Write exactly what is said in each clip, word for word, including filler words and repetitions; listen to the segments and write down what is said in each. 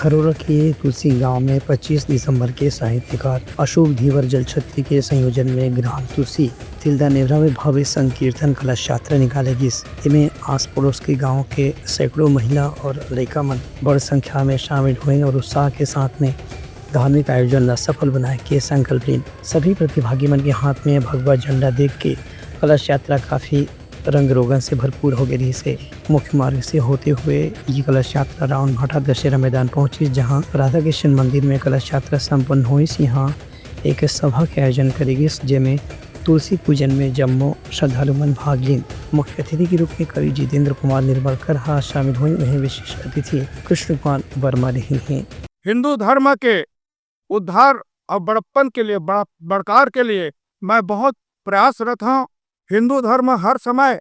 अरोरा के तुलसी गांव में पच्चीस दिसंबर के साहित्यकार अशोक धीवर जलछत्री के संयोजन में ग्राम तुलसी तिल्दा नेवरा में भव्य संकीर्तन कलश यात्रा निकाले गिस। एमे आस पड़ोस के गांव के सैकड़ों महिला और लइका मन बड़ संख्या में शामिल हुइन और उत्साह के साथ में धार्मिक आयोजन ला सफल बनाए के संकल्प लीन। सभी प्रतिभागी मन के हाथ में भगवा झंडा देख के कलश यात्रा काफी रंग रोगन से भरपूर हो गए रहिस हे। मुख्य मार्ग से होते हुए ये कलश यात्रा रावण भाटा दशहरा मैदान पहुंचिस, जहां राधा कृष्ण मंदिर में कलश यात्रा संपन्न होइस। यहां एक सभा के आयोजन करे गिस, जेमे तुलसी पूजन में जम्मो श्रद्धालु मन भाग लीन। मुख्य अतिथि के रूप में कवि जितेंद्र कुमार निर्मलकर हा शामिल हुई। वहीं विशेष अतिथि कृष्ण कुमार वर्मा रही हैं। हिंदू धर्म के उद्धार और बड़प्पन के लिए, बड़ा, बड़कार के लिए मैं बहुत प्रयासरत हूँ। हिंदू धर्म हर समय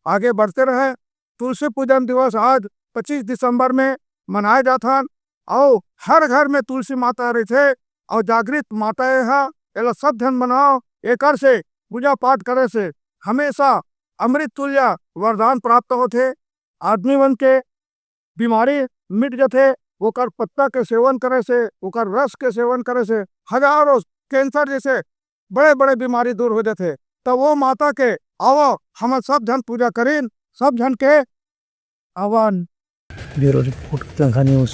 आगे बढ़ते रहे। तुलसी पूजन दिवस आज पच्चीस दिसंबर में मनाए जाथन, और हर घर में तुलसी माता रहिथे और जागृत माता ये हा। एला सब झन मनाओ, एकर से पूजा पाठ करे से हमेशा अमृत तुल्य वरदान प्राप्त होथे। आदमी मन के बीमारी मिट जथे। ओकर पत्ता के सेवन करे से, ओकर रस के सेवन करे से हजारों कैंसर जैसे बड़े बड़े बीमारी दूर हो जथे। त वो माता के आवो, हमन सब झन पूजा करिन, सब झन के आह्वान। Bureau report, Lanka news.